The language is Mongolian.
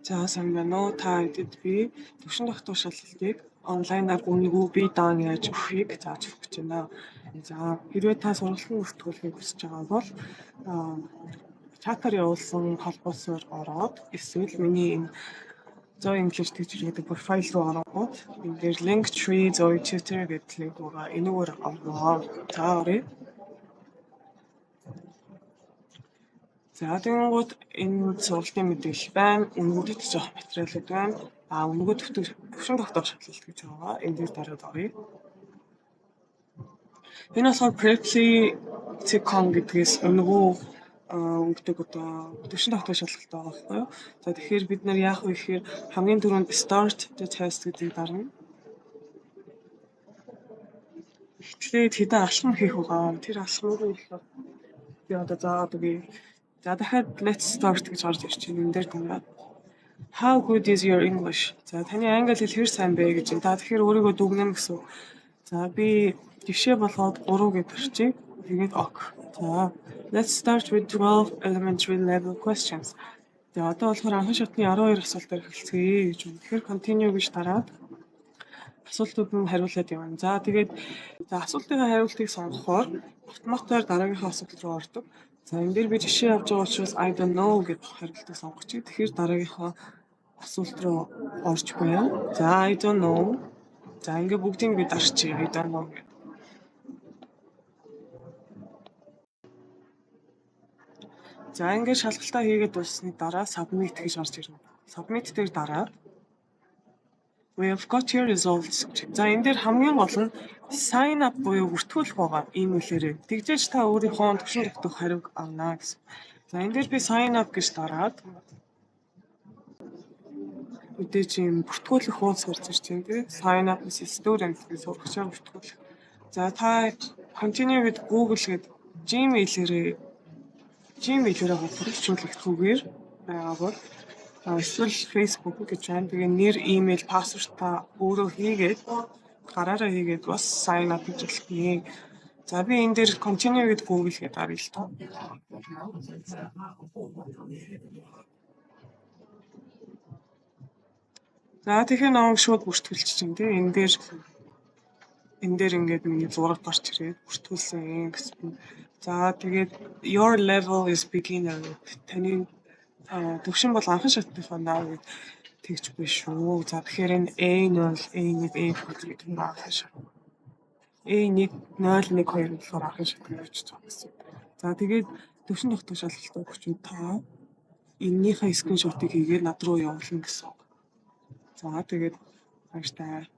За сайн байна уу? Та хэдэд би төвшин тогтоох шалгалтыг онлайнаар үнэгүй бие даан яаж өгөхийг зааж өгөх гэж байна. За хэрвээ та сургалтанд бүртгүүлэхийг хүсэж байгаа бол чатаар явуулсан холбоосоор ороод эсвэл миний энэ Zoe English Teacher гэдэг профайл руу оронгууд энэ дээр Linktree Zoe Tutor гэдэг линк байгаа. Энүүгээр орноо. За оръё. За тэгэнгүүт энэ сургалтын мэдээлэл байна. Үнэгүй татаж авах материалууд байна. А үнэгүй төвшин тогтоох шалгалт гэж байгаа. Энэ дээр дараад оръё. Энэ болохоор Preply.com гэдгээс үнэгүй өгдөг одоо төвшин тогтоох шалгалт байгаа байхгүй юу? За тэгэхээр бид нар яах вэ гэхээр хамгийн түрүүнд start the test гэдгийг дарна. Эхлээд хэдэн алхам хийх байгаа. Тэр алхмыг болохоор би одоо заагаад өгье. За дахиад let's start гэж гарч ирж байна. Энэ дээр дараад How good is your English? За таны англи хэл хэр сайн бэ гэж. Та тэгэхээр өөрийгөө дүгнэнэ гэсэн. За би жишээ болгоод 3 гэж дарчих. Тэгээд ok. За let's start with 12 elementary level questions. За одоо болохоор анхан шатны 12 асуултаар эхэлцгээе гэж байна. Тэгэхээр continue гэж дараад асуултууд нь хариулаад явна. За тэгээд за асуултын хариултыг сонгохоор автоматар дараагийнхаа асуулт руу ордог. За энэ дээр би жишээ авч байгаа учраас I don't know гэж хариултыг сонгочих. Тэгэхээр дараагийнхаа асуулт руу орж байна. За I don't know. За ингээ бүгдийг би дарчих. I don't know гэдэг. За ингээд шалгалтаа хийгээд дууссаны дараа submit гэж орж ирнэ. Submit дээр дараад We have got your results. За энэ дээр хамгийн гол нь sign up буюу бүртгүүлэх байгаа имэйлээрээ. Тэгжээж та өөрийнхөө төвшин тогтоох хариуг авна гэсэн. За энэ дээр би sign up гэж дараад мэдээж юм бүртгүүлэх хуудас гарч ирж байна тий. Sign up as a student гэж сурагчаар бүртгүүлэх. За та continue with Google гэдэг Gmail-ээрээ холбогдуулах зүгээр байгаа бол эсвэл Facebook гэж байна. Тэгээ нэр, имэйл, password та өөрөө хийгээд гараараа хийгээд бас sign up хийж болно. За би энэ дээр continue with Google гэдэг даръя л та. За тэгэхээр намайг шууд бүртгүүлчих чинь тий. Энэ дээр ингээд миний зураг гарч ирээд бүртгүүлсэн гэсэн. За тэгээд your level is beginner гэдэг. Таны төвшин бол анхан шатныхоо наа гэд тэгж биш шүү. За тэгэхээр энэ A0, A1, A2 гэдэг нь анхан шат. A1, 0, 1, 2 болохоор анхан шат гэж байгаа гэсэн. За тэгээд төвшин тогтоох шалгалт өгчүүд та эннийхээ скриншотыг хийгээд над руу явуулна гэсэн. За тэгээд баяртай.